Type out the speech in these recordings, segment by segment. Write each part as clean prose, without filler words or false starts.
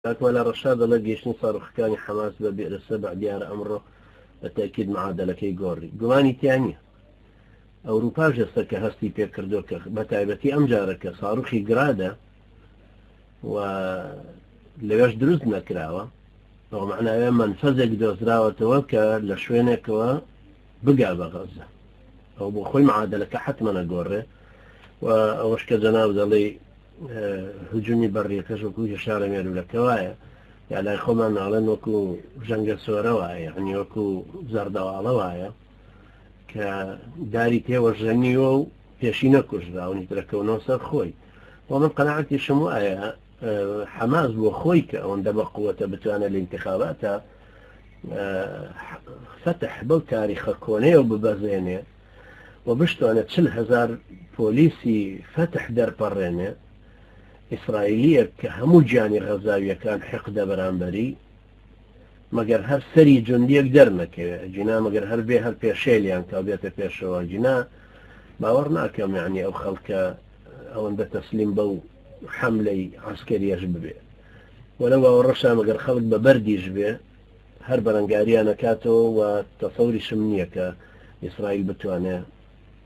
کاک مەلا ڕەشاد دەڵێت گەیشتنی ساروخەکانی حەماس بە بئر سەبع دیارە ئەمڕۆ بە تەئکید معادەلەکەی گۆڕی. گومانی تیا نییە. ئەوروپاش ئێستا کە هەستی پێ کردووە کە بە تایبەتی ئەم جارە کە ساروخی گرادە و لەوێش دروست نەکراوە بەو مەعنایە مەنفەزێک دۆزراوەتەوە کە لە شوێنێکەوە بگا بە غەزە. ئەو بۆ خۆی معادەلەکە حەتمەن ئەگۆڕێ و ئەوەش کە جەناب دەڵێی هجومی بەڕیەکەش وەکو هێشارە مێرولەکە وایە یا لای خۆمان ناڵێن وەکو ژەنگە سۆرە وایە یعنی وەکو زەردەواڵە وایە کە داری تێوە ژەنیوە و پێشی نەکوژراونی ترەکەونەوە سەر خۆی و من قەناعەتیشم وایە حەماس بۆ خۆی کە ئەوەندە بە قووەتە بتوانێت لە ئینتخاباتە فەتح بەو تاریخە کۆنەیەوە ببەزێنێ و بشتوانێت 40,000 پۆلیسی فەتح دەرپەڕێنێ، ئیسرائیلییەک کە هەموو گیانی غەزاوییەکان حیقدە بەرامبەری، مەگەر هەر سەری جوندییەک دەرنەکەوێ، ئەگینا مەگەر هەر بێ هەر پێشێلیان کا و بێتە پێشەوە، ئەگینا باوەڕ ناکەم یەعنی ئەو خەڵکە ئەوەندە تەسلیم بەو حەملەی عەسکەرییەش ببێ. و لەو باوەڕەشام ئەگەر خەڵک بە بەردیش بێ هەر بەرەنگاریان ئەکاتەوە و تەسەوریشم نییە کە ئیسرائیل بتوانێ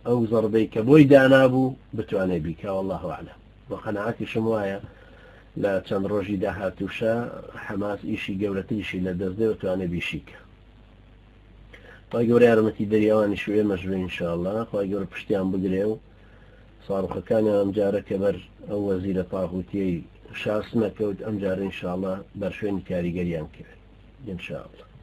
ئەو زەڕبەی کە بۆی دانابوو بتوانێ بیکا واللە اعلم و قەناعەتیشم وایە لە چەند ڕۆژی داهاتووشا حەماس ئیشی گەورەتریشی لە دەست دێ و توانێ بیشیکا. خوای گەورە یارمەتی دەری ئەوانیش و ئێمەش بێ ان شاء اللە خوای گەورە پشتیان بگرێ و ساروخەکانیان ئەم جارە کە بەر ئەو وەزیرە تاغوتیەی شاس نەکەوت ئەم جارە ان شاء اللە بەر شوێنی کاریگەریان کەوێت ان شاء اللە.